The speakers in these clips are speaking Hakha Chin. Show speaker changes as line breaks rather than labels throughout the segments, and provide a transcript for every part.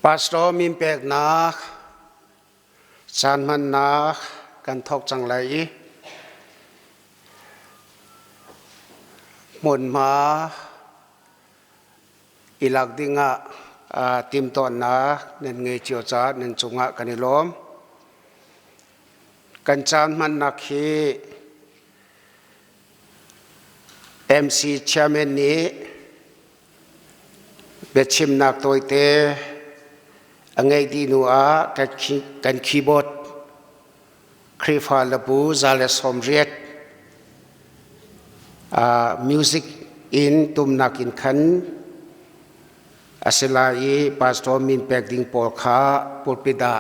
Pastor min peknak caan hmannak kan thawk cang lai i hmunhma i lak dingah timhtuahnak nan ngei cio caah nan cungah kan i lawm. Kan caan hmannak hi MC chairman nih biachimnak tawite a ngeih dih hnu ah kan keyboard Khrihfa labu 190 music in tumnak in khan a si lai i pastor min pek ding pawl kha pulpit ah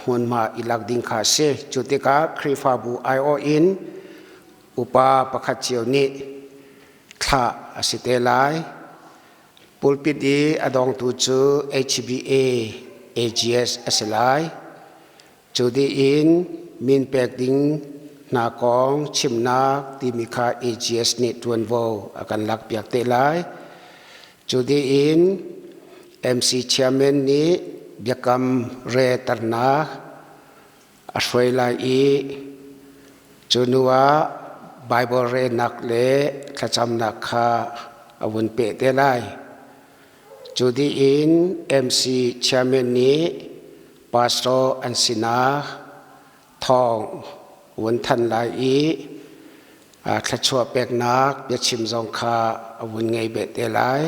hmunhma i lak ding kha a si. Cu tikah Khrihfabu aiawh in upa pakhat cio nih thlah a si te lai. Pulpit i a dongtu cu HBA AGS a si lai. Cu dih in min pek ding hna kong chimnak timi kha AGS nih ṭuanvo a kan lakpiak te lai. Cu dih in MC chairman nih biakam reternak a hruai lai i cu hnu ah Bible relnak le thlacamnak kha a vun peh te lai. Cu dih in MC chairman nih pastor an sinah thawng vun thanh lai i thluachuah peknak biachim zong kha a vun ngei beh te lai.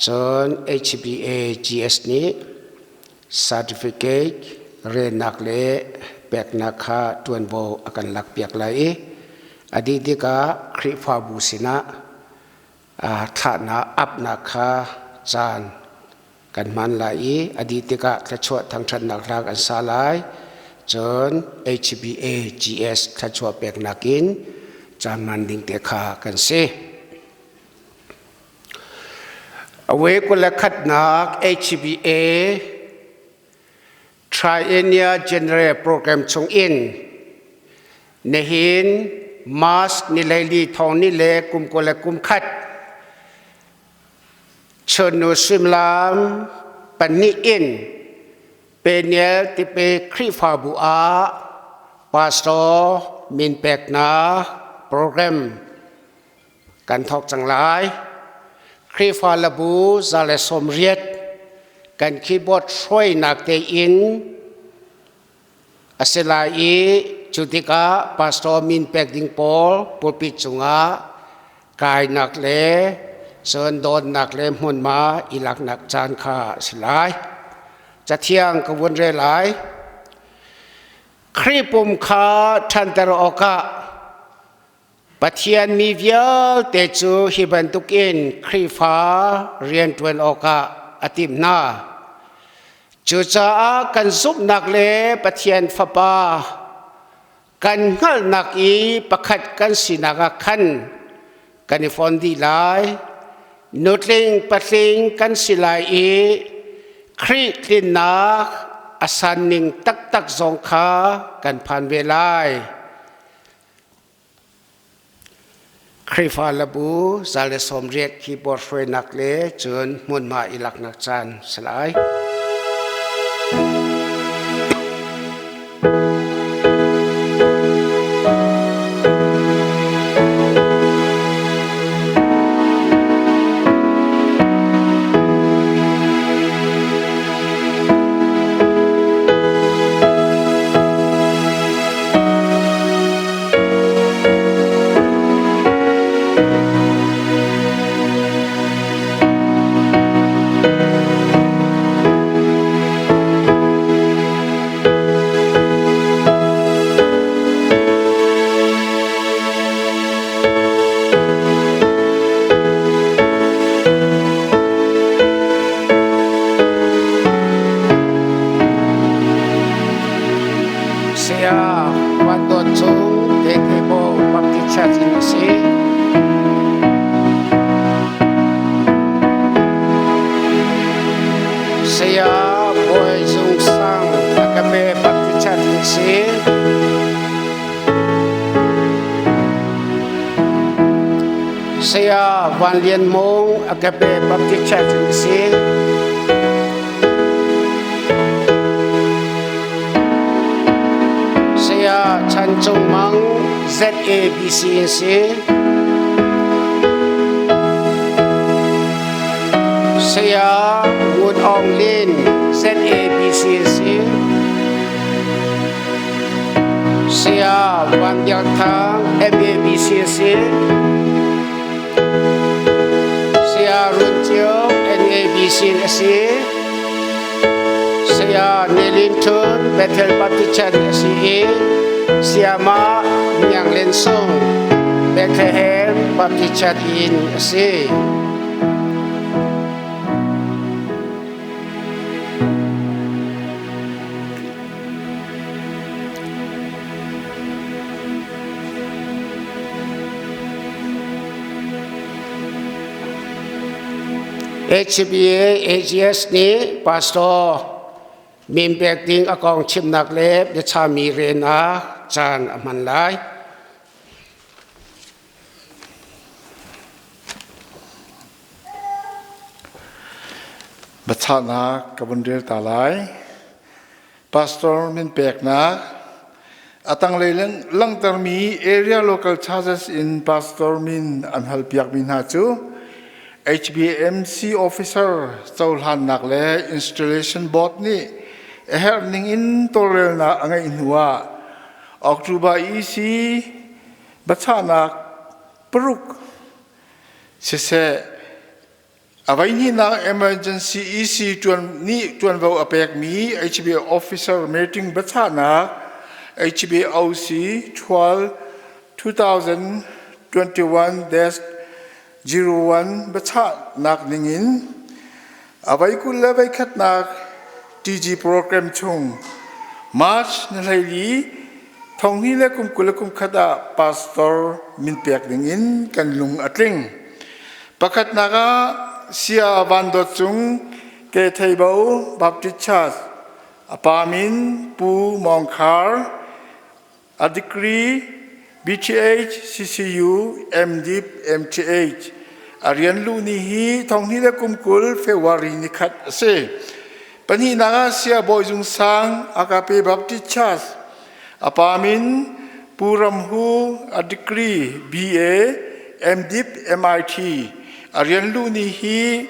Cun HBA GS nih certificate relnak le peknak kha ṭuanvo a kan lakpiak lai i a dih tikah Khrihfabu sinah thlahnak apnak kha caan kan hman lai i a dih tikah thluachuah thangṭhatnak hla kan sa lai. Cun HBA GS thluachuah peknak in caan hman ding te kha kan si. Awe 21nak HBA Triennial General Program chungin nihin March ni 14 thong ni le kum 21 chunnu suimilam 2 in Peniel Tipe Khrihfabu ah pastor min peknak program kan thawk cang lai. Khrihfa labu 180 kan keyboard hruainak tein a si lai i cu tikah pastor min pek ding pawl pulpit cungah kainak le cun dawtnak le hmunhma i laknak caan kha a si lai. Cathiang ka vun rel lai. Khrih pum kha ṭhanter awkah Pathian mi vialte cu hi bantukin Khrihfa rianṭuan awkah a timh hna. Cucaah kan zumhnak le Pathian Fapa kan hngalhnak i pakhat kan sinak ah khan kan i fon dih lai. Nutling patling kan si lai i Khrih tlinnak a sanning taktak zong kha kan phan ve lai. Khrihfa labu 180 keyboard hruainak le cun hmunhma i laknak caan si lai. Saya Van Dawt Cung Daytable Baptist Church in a si. Saya Bawi Zung Sang Agape Baptist Church in a si. Saya Van Lian Mung Agape Baptist Church in a si. Chan Cung Mang ZABC in si. Saya Ngun Aung Lin ZABC in si. Saya Van Biak Thang MABC in si. Saya Run Cio NABC in a si. Saya Nelin Thun Bethel Baptist Church a si i Sayama Myang Len Sung Bethlehem Baptist Church in a si. HBA AGS nih pastor min pek ding a kong chimnak le biachami rian ah caan a hman lai.
Biachahnak ka vun rel ta lai. Pastor min peknak a tanglei langhtermi area local charges in pastor min an halpiakmi hna cu HBMC officer cohlannak le installation board nih a herh ning in tawlrelnak a ngeih hnu ah October EC biachahnak paruk siseh A voihnihnak emergency EC ṭuan nih ṭuanvo a pekmi HBA officer meeting biachahnak HBOC 12 2021-01 biachahnak ningin a voi 20 le voi khatnak TG program chung March ni 14 thong hnih le kum 20 le kum khat ah pastor min pek dingin kan lung a tling. Pakhatnak ah Sia Van Dawt Cung Ke Theibo Baptist Church a pa min Pu Mawng Khar a degree BTH CCU MDip MTH a rian luh ni hi thonghnih le kum 20 February ni khat a si. Pahnihnak ah Sia Bawi Zung Sang Agape Baptist Church A pa min Pu Ram Hu, a degree BA, MDip MIT. A rian luh ni hi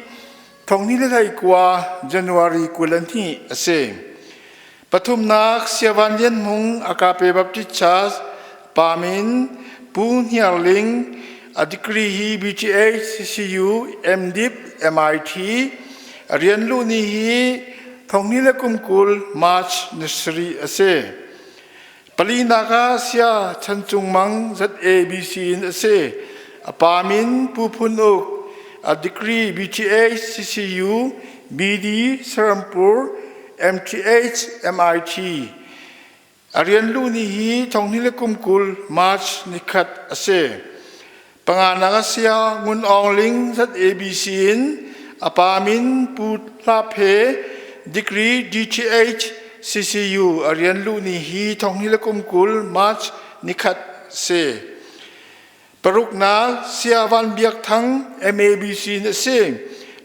thonghnih le hleikua January 22 a si. Pathumnak Siavan Lian Hmung Agape Baptist Church pa min Pu Hniar Ling, a degree hi BTH CCU MDip MIT. A rian luh ni hi thonghnih le kum 20 March ni sarih a si. Palinak ah Sia Chan Cung Mang ZABC in a si. A pa min Pu Phun Uk, a degree BTH CCU BD Serampur MTH MIT. A rian luh ni hi thonghnih le kum 20 March ni khat a si. Panganak a sia Ngun Aung Ling ZABC in a pa min Pu Hla Phe degree DTH CCU a rian luh ni hi thonghnih le kum 20 March ni khat si. Paruknak Sia Van Biak Thang MABC in a si.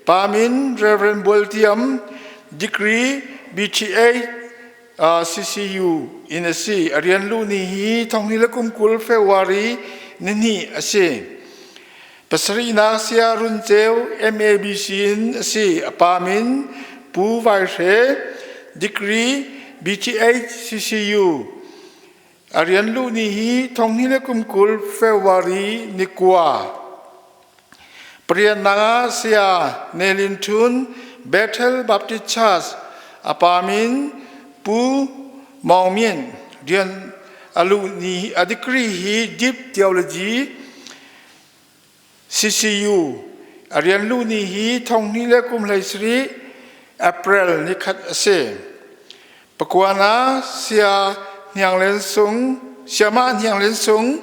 Pa min Reverend Bual Tiam degree BTH CCU in a si. A rian luh ni hi thonghnih le kum 20 February nihnih a si. Pasarihnak Sia Run Ceu MABC in a si. A pa min Pu Vai Hre degree BTH CCU. A rian luh ni hi thonghnih le kum 20 February ni kua. Pariatnak ah Saya Nelin Htun Bethel Baptist Church a pa min Pu Maung Myint rian a luh ni a degree hi Deep Theology CCU a rian luh ni hi thonghnih le kum 17 April ni khat a si. Pakuana Sia Hniang Len Sung Siamah Hniang Len Sung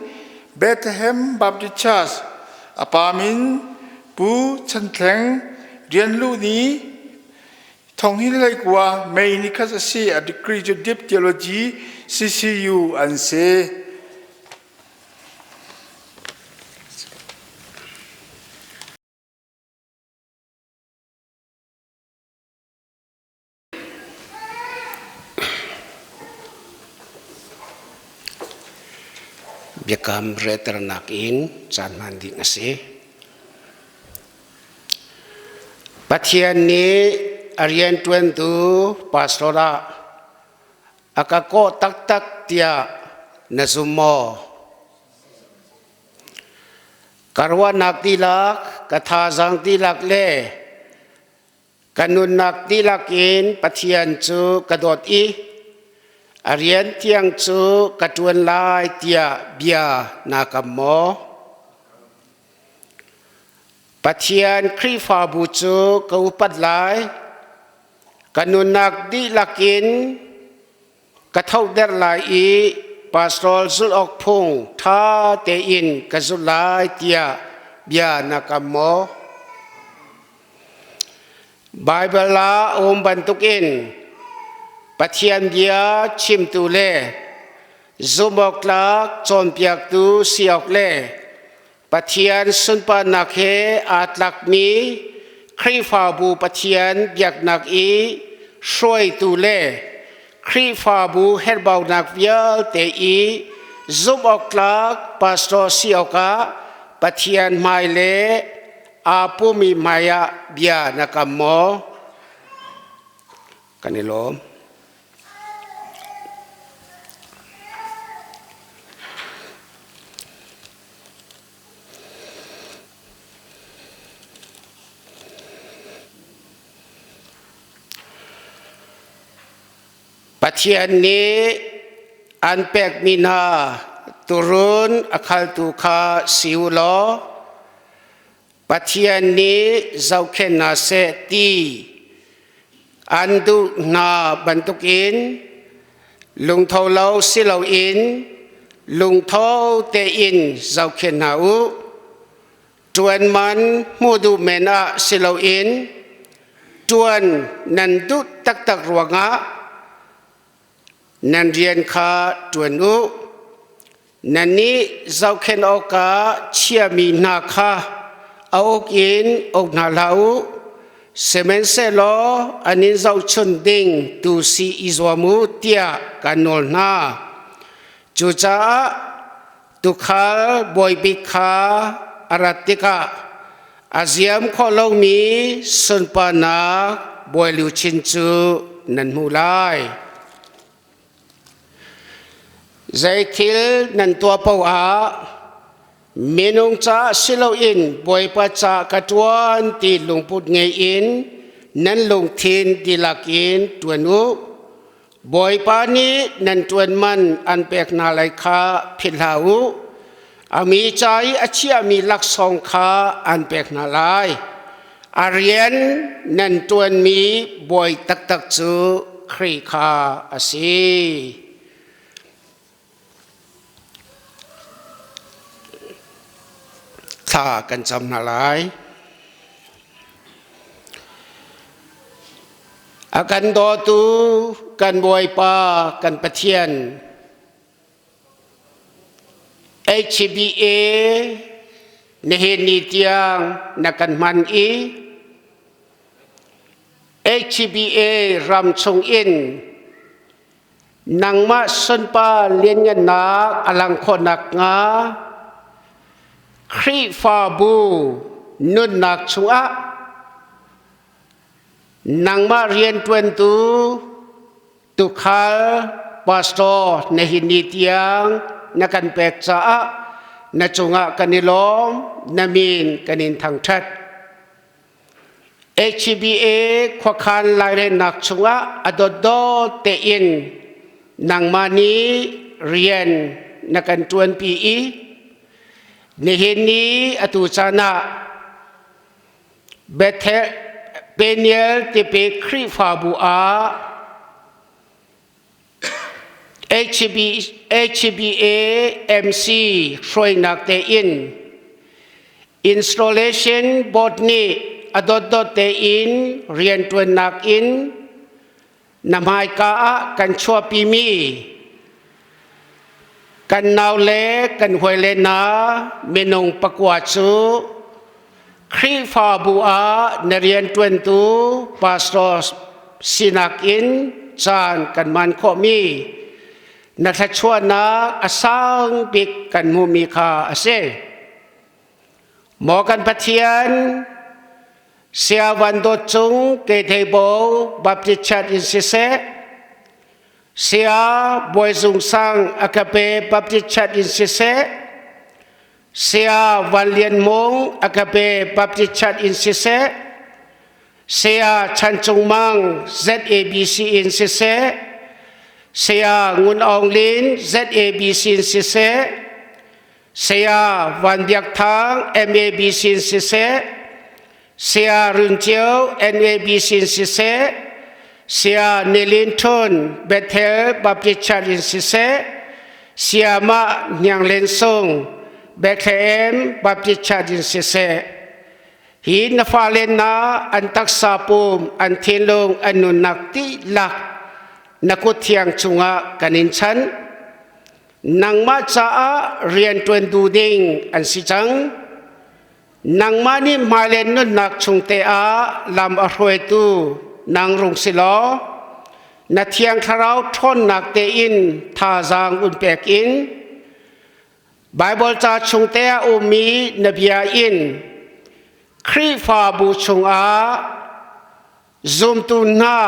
Bethlehem Baptist Church a pa min Pu Chan Thleng rian luh ni thonghnih le hleikua May ni khat a si a degree cu Deep Theology CCU an si.
Biakam relternak in caan hman ding a si. Pathian nih a rianṭuantu pastor ah a ka kawh taktak tiah na zum maw? Ka ruahnak dihlak, ka thazaang dihlak le Ka nunnak dihlak in Pathian cu ka dawt i a rian thiang cu ka ṭuan lai tiah bia naa kam maw? Pathian Khrihfabu cu ka upat lai. Ka nunnak dihlak in ka thohter lai i pastor zulh awk phung ṭha tein ka zulh lai tiah bia na kam maw? Baibal ah a um bantukin Pathian bia chimtu le zumhawktlak cawnpiaktu si awk le Pathian sunparnak he aa tlakmi Khrihfabu Pathian biaknak i hruaitu le Khrihfabu herhbaunak vialte i zumhawktlak pastor si awkah Pathian hmai le aa pumi hmaiah bia na kam maw? Kan i lawm. Pathian nih an pekmi hna turun a khaltu kha si u law Pathian nih zohkhenh hna seh ti an duh hna bantukin lungtho lo si loin lungtho tein zohkhenh hna u. Ṭuan man hmuh duh men ah si loin ṭuan nan duh taktak ruangah nan rian kha ṭuan u. Nannih zohkhenh awkah chiami hna kha a uk in uk hna hlah u, sihmanhsehlaw an in zohchun ding tu si i zuam u tiah kan nawl hna. Cucaah tuukhal bawi bik kha a rat tikah a ziam khawh lomi sunparnak bawi luchin cu nan hmuh lai. Zeithil nan tuah paoh ah minung caah si loin Bawipa ca ka ṭuan ti lungput ngei in nan lungthin dihlak in ṭuan u. Bawipa nih nan ṭuan man an pek hna lai kha philh hlah u. A mi ca i a chiahmi laksawng kha an pek hna lai. A rian nan ṭuanmi bawi taktak cu Khrih kha a si. Thla kan cam hna lai. A kan dawtu kan Bawipa kan Pathian HBA nihin ni tiang na kan hman i HBA ram chung in nangmah sunpa lianngannak a lang khawh nakhnga Khrihfabu nunnak chungah nangmah rianṭuantu Tuukhal pastor nihin ni tiang na kan pek caah na cungah kan i lawm, na min kan in thangṭhat. HBA khuakhan lairelnak chungah a dawtdawt tein nangmah nih rian na kan ṭuanpi i nihin ni atu caan ah Bethel Peniel Tipi Khrihfabu ah HB, HBA MC hruainak tein installation board nih a dotdot tein rianṭuannak in na hmaika ah kan chuahpimi kan naule kan hawile hna minung pakua cu Khrihfabu ah na rianṭuantu pastor sinak in caan kan man khawhmi. Na thluachuahnak a sang bik kan hmuhmi kha a si. Maw kan Pathian, Saya Van Dawt Cung Ketheibo Baptist Church in siseh, Saya Bawi Zung Sang Agape Baptist Church in siseh, Saya Van Lian Mung Agape Baptist Church in siseh, Saya Chan Cung Mang ZABC in siseh, Saya Ngun Aung Lin ZABC in siseh, Saya Van Biak Thang MABC in siseh, Saya Run Cio NABC in siseh, Saya Nilin Thun Bethel Baptist Church in siseh, Saya Ma Hniang Len Sung Bethlehem Baptist Church in siseh, Hi na fale na an taksa pum, an thinlung, an nunnak dihlak na kut thiang chungah kan in chanh. Nangmah caah rian ṭuan duh ding an si cang. Nangmah nih hmailei nunnak chung te ah lam a hruaitu nang rung si law, na thiang thlarau ṭhawnnak tein thazaang un pek in Baibal ca chung te ah ummi na bia in Khrihfabu chungah zumtu hna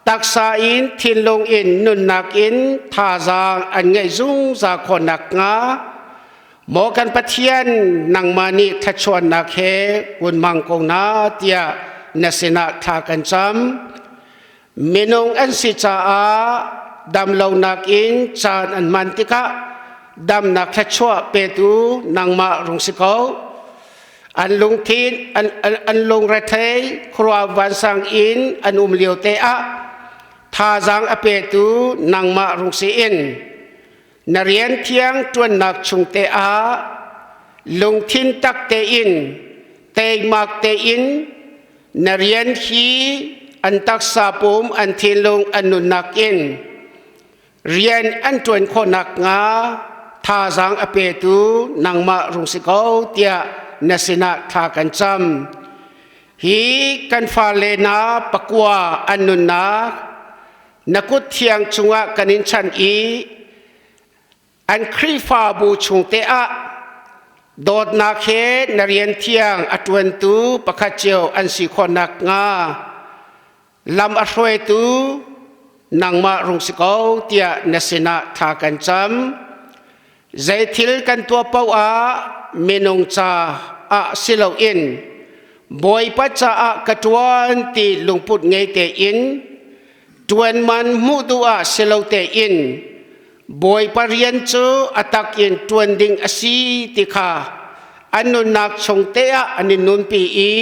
taksa in thinlung in nunnak in thazaang an ngeih zungzal khawh nakhnga maw kan Pathian nangmah nih thluachuahnak he kun hmang ko hna tiah na sinah thla kan cam. Minung an si caah damlonak in caan an hman tikah damnak thluachuah petu nangmah rung si ko. An lungthin an lungrethei khuaruah vansang in an um lio te ah thazaang a petu nangmah rung si in na rian thiang ṭuannak chung te ah lungthin tak tein teimak tein na rian hi an taksa pum an thinlung an nunnak in rian an ṭuan khawh nakhnga thazaang a petu nangmah rung si ko tiah na sinah thla kan cam. Hi kan fale na pakua an nunnak na kut thiang chungah kan in chanh i an Khrihfabu chung te ah dawtnak he na rian thiang a ṭuantu pakhat cio an si khawh nakhnga lam a hruaitu nangmah rung si ko tiah na sinah thla kan cam. Zeithil kan tuah paoh ah minung ca ah si loin Bawipa caah ka ṭuan ti lungput ngei tein ṭuan man hmuh duh ah si lo tein Bawipa rian cu a tak in ṭuan ding a si ti kha an nunnak chung te ah an i nunpi i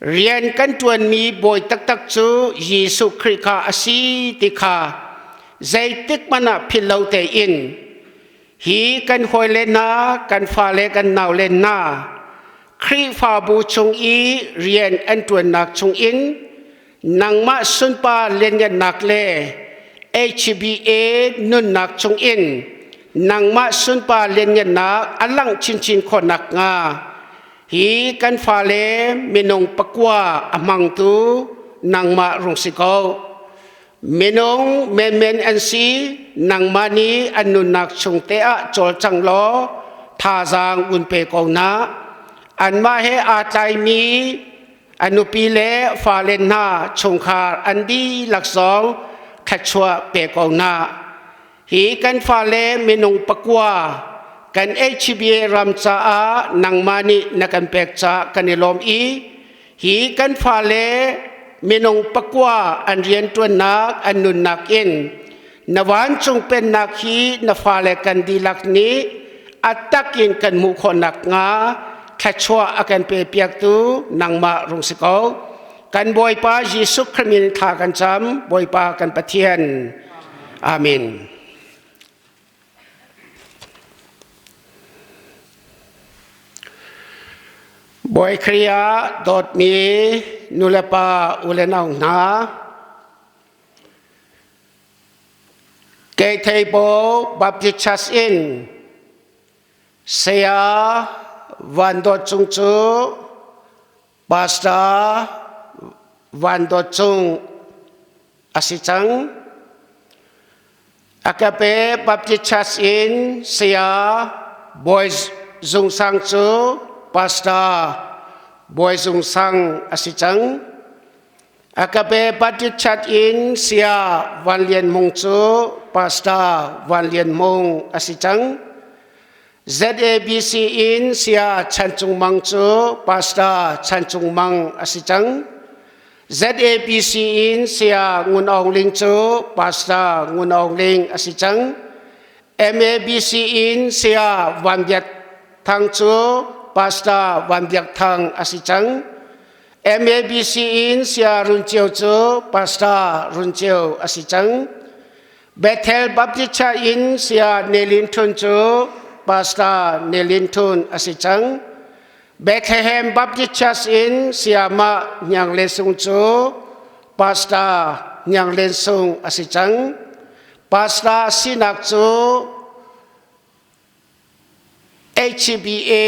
rian kan ṭuanmi Bawi taktak cu Jesuh Khrih kha a si ti kha zeitik hmanh ah philh lo tein hi kan hawile hna, kan fale, kan naule hna Khrihfabu chung i rian an ṭuannak chungin nangmah sunpa lianngannak le HBA nunnak chungin nangmah sunpa lianngannak a langh chinchin khawh nakhnga hi kan fale minung pakua a hmangtu nangmah rung si ko. Minung menmen an si, nangmah nih an nunnak chung te ah cawlcang law thazaang un pe ko na. Anmah he aa tlaimi a nupi le fale hna chungkhar an dihlak zong thluachuah pe ko hna. Hi kan fale minung pakua kan HBA ram caah nangmah nih na kan pek caah kan i lawm i hi kan fale minung pakua an rianṭuannak an nunnak in na vancung pennak hi na fale kan dihlak nih a takin kan hmuh khawh nakhnga thluachuah a kan pe piaktu nangmah rung si ko. Kan Bawipa Jesuh Khrih min thla kan cam, Bawipa kan Pathian. Amen. Bawi Khrih ah dawtmi nulepa u le nau hna, Keitheibo Baptist Church in Saya Van Dawt Cung cu Pastor Van Dawt Cung a si cang. Agape Baptist Church in Saya Bawi Zung Sang cu Pastor Bawi Zung Sang a si cang. Agape Baptist Church in Saya Van Lian Mung cu Pastor Van Lian Mung a si cang. ZABC in Saya Chan Cung Mang cu Pastor Chan Cung Mang a si cang. ZABC in Saya Ngun Aung Ling cu Pastor Ngun Aung Ling a si cang. MABC in Saya Van Biak Thang cu Pastor Van Biak Thang a si cang. MABC in Saya Run Ceu cu Pastor Run Ceu a si cang. Bethel Baptist Church in Saya Nelin Thun cu Pastor Nelin Thun a si cang. Bethlehem Baptist Church in Sayamah Hniang Len Sung cu Pastor Hniang Len Sung a si cang. Pastor sinak cu HBA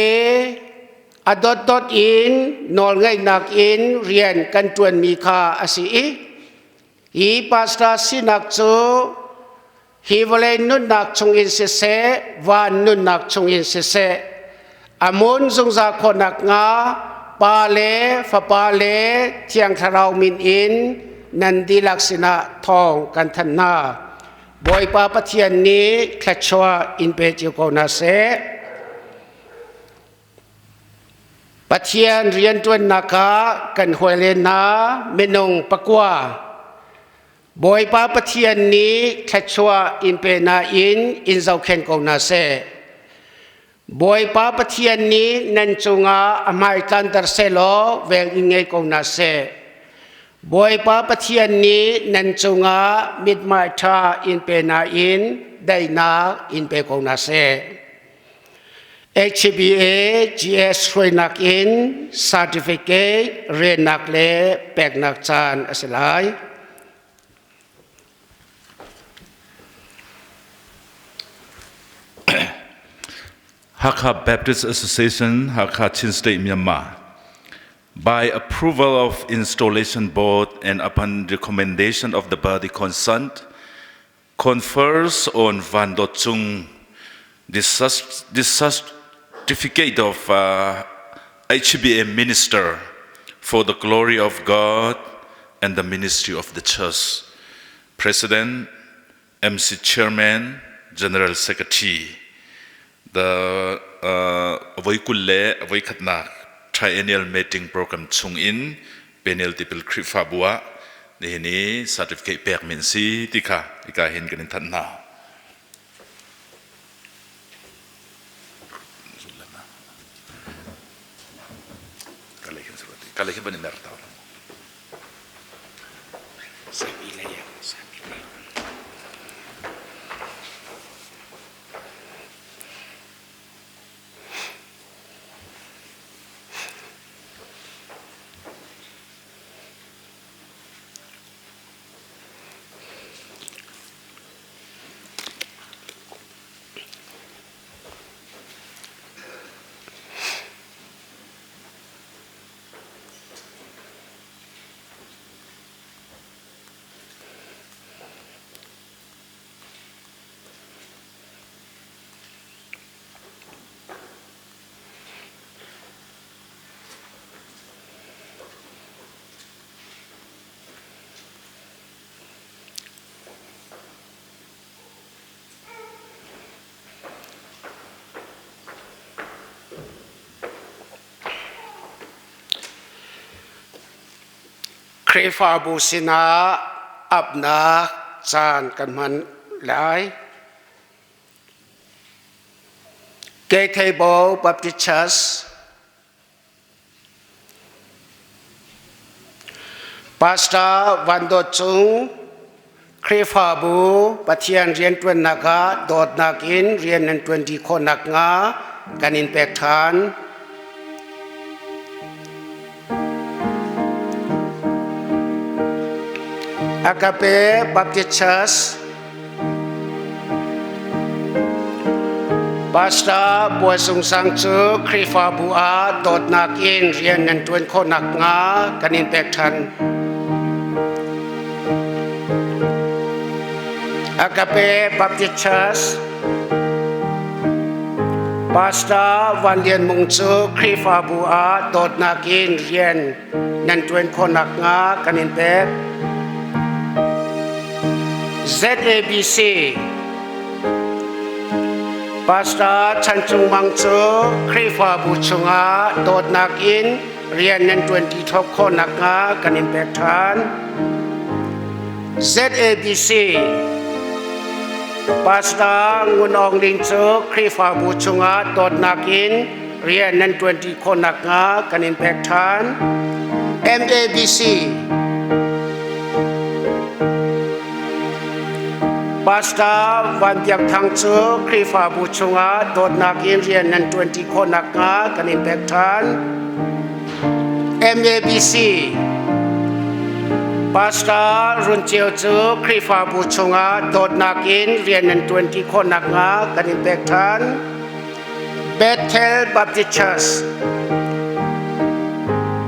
a dotdot in nawlngeihnak in rian kan ṭuanmi kha a si i hi pastor sinak cu hi vawlei nunnak chungin siseh van nunnak chungin siseh a mun zungzal khawhnak hnga Pa le Fapa le Thiang Thlarau min in nan dihlak sinah thawng kan thanh hna. Bawipa Pathian nih thluachuah in pe cio ko hna seh. Pathian rianṭuannak ah kan hawile hna minung pakua Bawipa Pathian nih thluachuah in pe hna in in zohkhenh ko hna seh. Bawipa Pathian nih nan cungah a hmai tlanter sehlaw vel in ngei ko hna seh. Bawipa Pathian nih nan cungah mithmai ṭha in pe hna in daihnak in pe ko hna seh. HBA GS hruainak in certificate rennak le peknak caan a si lai.
Hakha Baptist Association, Hakha Chin State, Myanmar. By approval of installation board and upon recommendation of the body concerned, confers on Van Dot Chung the certificate of HBM minister for the glory of God and the ministry of the church. President, MC Chairman, General Secretary, the voi kul le voi khatnak triennial meeting program chung in panel tipil Khrihfabu ah nihin i certificate pek min si ti kha ika hin kan in thanh hna. Kale khi ban i mer ta.
Khrihfabu sinah apnak caan kan hman lai. Keitheibo Baptist Church Pastor Van Dawt Cung Khrihfabu Pathian rianṭuannak ah dawtnak in rian nan ṭuan dih khawh nakhnga kan in pek ṭhan. Agape Baptist Church Pastor Bawi Sung Sang cu Khrihfabu ah dawtnak in rian nan ṭuan khawh nakhnga kan in pek ṭhan. Agape Baptist Church Pastor Van Lian Mung cu Khrihfabu ah dawtnak in rian nan ṭuan khawh nakhnga kan in pek. ZABC Pastor Chan Cung Mang cu Khrihfabu chungah dawtnak in rian nan ṭuanṭi thawk khawh nakhnga kan in pek ṭhan. ZABC Pastor Ngun Aung Ling cu Khrihfabu chungah dawtnak in rian nan ṭuanṭi khawh nakhnga kan in pek ṭhan. MABC Pastor Van Biak Thang cu Khrihfabu chungah dawtnak in rian nan ṭuanṭi khawh nakhnga kan in pek ṭhan. MABC Pastor Run Ceu cu Khrihfabu chungah dawtnak in rian nan ṭuanṭi khawh nakhnga kan in pek ṭhan. Bethel Baptist Church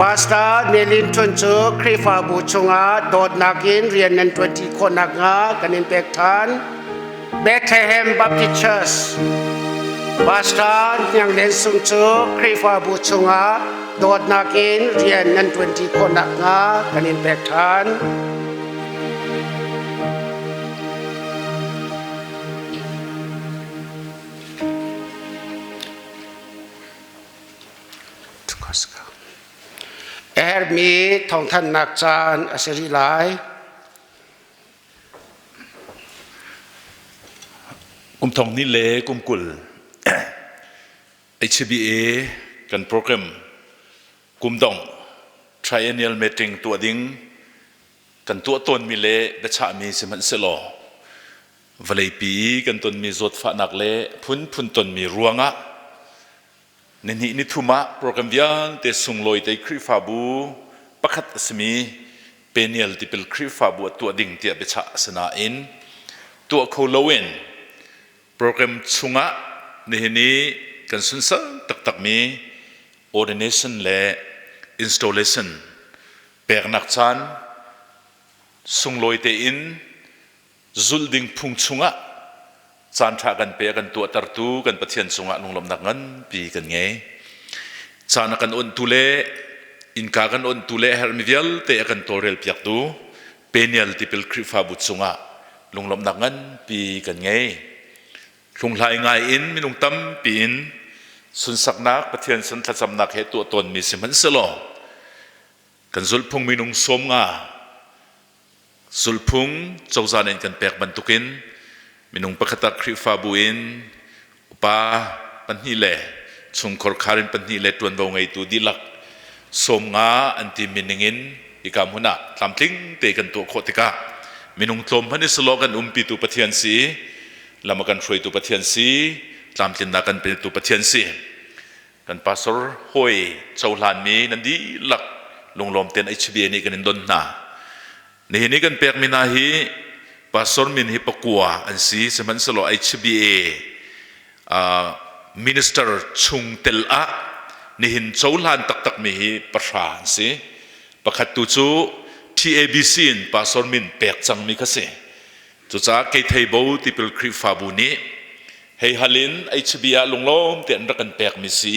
Pastor Nelin Thun cu Khrihfabu chungah dawtnak in rian nan ṭuanṭi khawh nakhnga kan in pek ṭhan. Bethlehem Baptist Church Pastor Hniang Len Sung cu Khrihfabu chungah dawtnak in rian nan ṭuanṭi khawh nakhnga kan in pek ṭhan. A herhmi thawngthanhnak caan a si rih lai.
Kum thong hnih le kum 20 HBA kan program kum dongh triennial meeting tuah ding kan tuah tawnmi le biachahmi sihmanhsehlaw vawleipi kan tonmi zawtfahnak le phunphun tonmi ruangah nihnih nithum ah program vialte sunglawi te Khrihfabu pakhat a simi Peniel tipil Khrihfabu ah tuah ding tiah biachah a si nain tuah kho loin program chungah nihin i kan sunsak taktakmi ordination le installation peknak caan sunglawi tein zulh ding phung chungah caan ṭha kan pe a kan tuahtertu kan Pathian cungah lunglawmhnak nganpi kan ngei. Caan a kan onhtu le innka kan onhtu le a herhmi vialte a kan tawlrel piaktu Peniel tipil Khrihfabu cungah lunglawmhnak nganpi kan ngei. Hlunghlai ngai in minung tampi in sunsaknak Pathian sin thlacamnak he tuah tawnmi sihmanhsehlaw kan zulhphung minung 50 Zulphung cozah nih an kan pek bantukin minung pakhat ah Khrihfabu in upa pahnih le chungkhar khar in pahnih le ṭuanvo ngeitu dihlak 50 an timi ningin hika hmun ah tlamtling te kan tuah khawh tikah minung tlawm hmanh i selaw kan umpitu Pathian si, lam a kan hruaitu Pathian si, tlamtlinnak kan petu Pathian si. Kan pastor hawi cohlanmi nan dihlak lunglawm tein HBA nih kan in don hna. Nihin i kan pekmi hna hi pastor min hi pakua an si, sihmanhsehlaw HBA minister chungtel ah nihin cohlan taktakmi hi pahra an si. Pakhat tu cu TABC in pastor min pek cangmi kha si. Cucaah Keitheibo tipil Khrihfabu nih hei hal in HB ah lunglawm te an rak kan pekmi si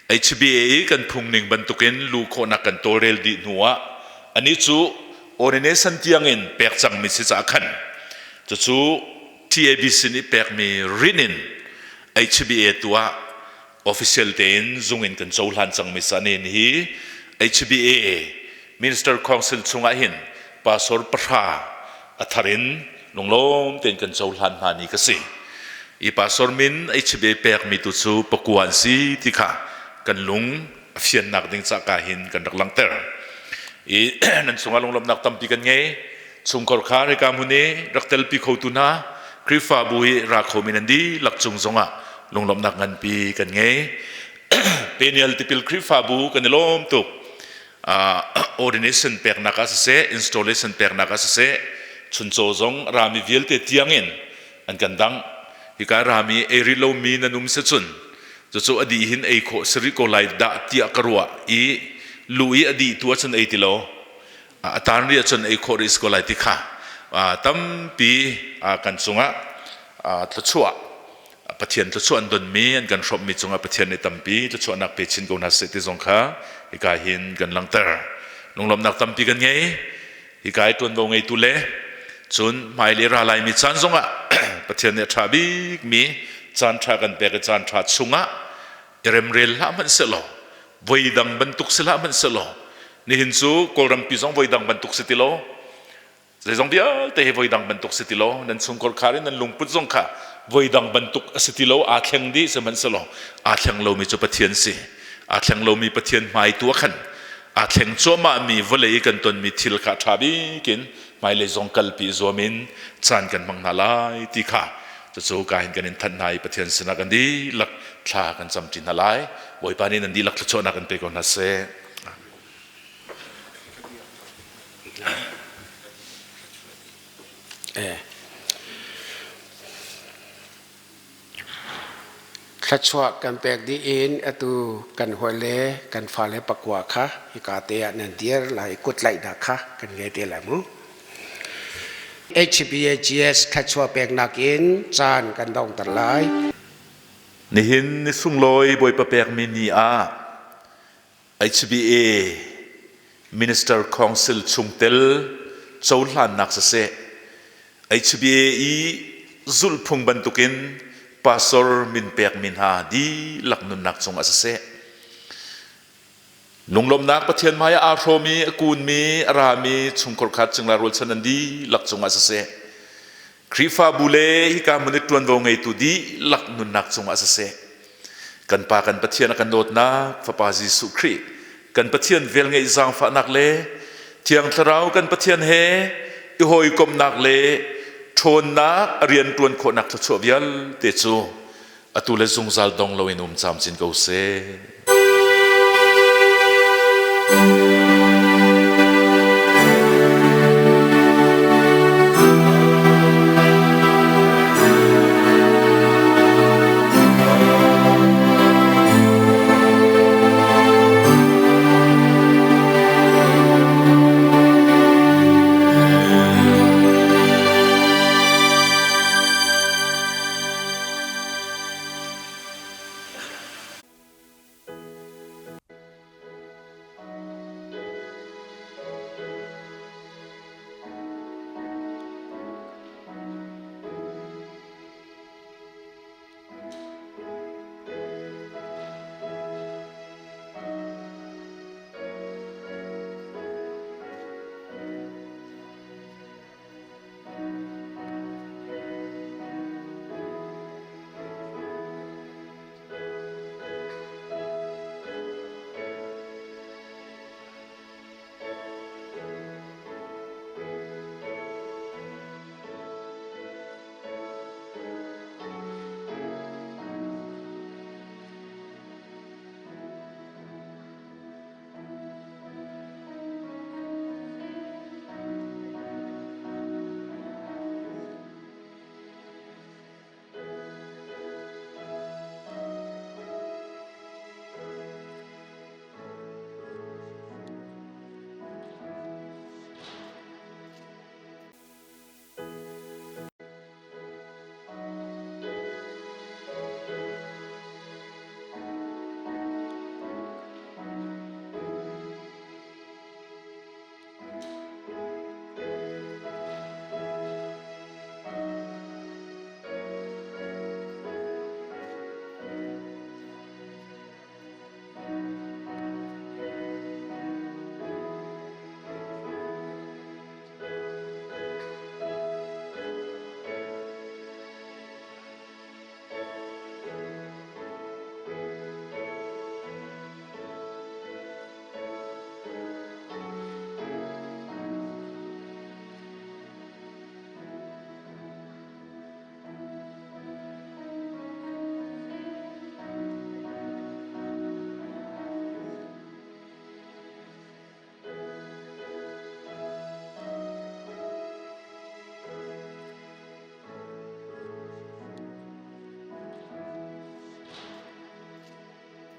i HBA i kan phungning bantukin lu khawhnak kan tawlrel dih hnu ah anih cu ordination tiangin pek cangmi si caah khan cucu TABC nih pekmi rin in HBA tu ah official tein zung in kan cohlan cangmi sanin hi HBA Minister Council chungah hin pastor pahra a thar in lunglawm tein kan cohlan hna ni ka si. I pastor min HBA pekmi tu cu pakua an si ti kha kan lung a fiannak ding ca ka hin kan rak langhter. I nan chungah lunglawmhnak tampi kan ngei. Chungkhar kha hika hmun i rak telpi khotu hna Khrihfabu hi ra khomi nan dihlak cung zongah lunglawmhnak nganpi kan ngei. Peniel tipil Khrihfabu kan i lawm tuk. Ordination peknak ah siseh, installation peknak ah siseh, chuncaw zong rami vialte tiangin an kan dang. Hika rami ei rih lomi nan um si cun cucu a dih hin ei khawh si rih ko lai dah tiah ka ruah i lu i a dih tu ahcun ei ti lo. A taan rih ahcun ei khawh rih si ko lai ti kha Tampi kan cungah thluachuah Pathian thluachuah an donmi an kan hrawmhmi cungah Pathian nih tampi thluachuahnak pe chin ko hna seh ti zong kha hika hin kan langhter. Lunglawmhnak tampi kan ngei. Hika i ṭuanvo ngeitu le cun hmailei ra laimi caan zongah Pathian nih a ṭha bikmi caan ṭha kan pek i caan ṭha chungah i remrel hlah hmanh sehlaw voidang bantuk si hlah hmanh sehlaw nihin cu Kawlrampi zong voidang bantuk si ti lo zeizong vialte hi voidang bantuk si ti lo nan chungkhar khar in nan lungput zong kha voidang bantuk a si ti lo aa thleng dih sihmanhsehlaw aa thleng lomi cu Pathian si aa thleng lomi Pathian hmai tu ah khan aa thleng cuahmahmi vawlei kan tonmi thil kha ṭha bik in hmailei zong kalpi zuam in caan kan hmang hna lai ti kha cucu ka hin kan in thanh hna i Pathian sinah kan dihlak thla kan camṭi hna lai Bawipa nih nan dihlak thluachuahnak kan pe ko hna seh.
Thluachuah kan pek dih in atu kan hawile kan fale pakua kha hika te ah nan dir lai i kuttlaihnak kha kan ngei te lai mu. HBAGS thluachuah peknak in caan kan dongter lai.
Nihin ni sunglawi Bawipa pekmi ni ah HBA Minister Council chungtel cohlannak siseh, HBA i zulhphung bantukin pastor min pekmi hna dihlak nunnak cungah siseh, lunglawmhnak Pathian hmai ah aa hrawmi, a kunmi, a rami chungkhar khat cingla rualchan an dihlak cungah siseh, Khrihfabu le hika hmun i ṭuanvo ngeitu dihlak nunnak cungah siseh, kan Pa kan Pathian a kan dawtnak Fapa Jesuh Khrih kan Pathian velngeih zaangfahnak le Thiang Thlarau kan Pathian he i hawikomhnak le ṭhawnnak a rian ṭuan khawhnak thluachuah vialte cu atu le zungzal dong loin um camcin ko seh.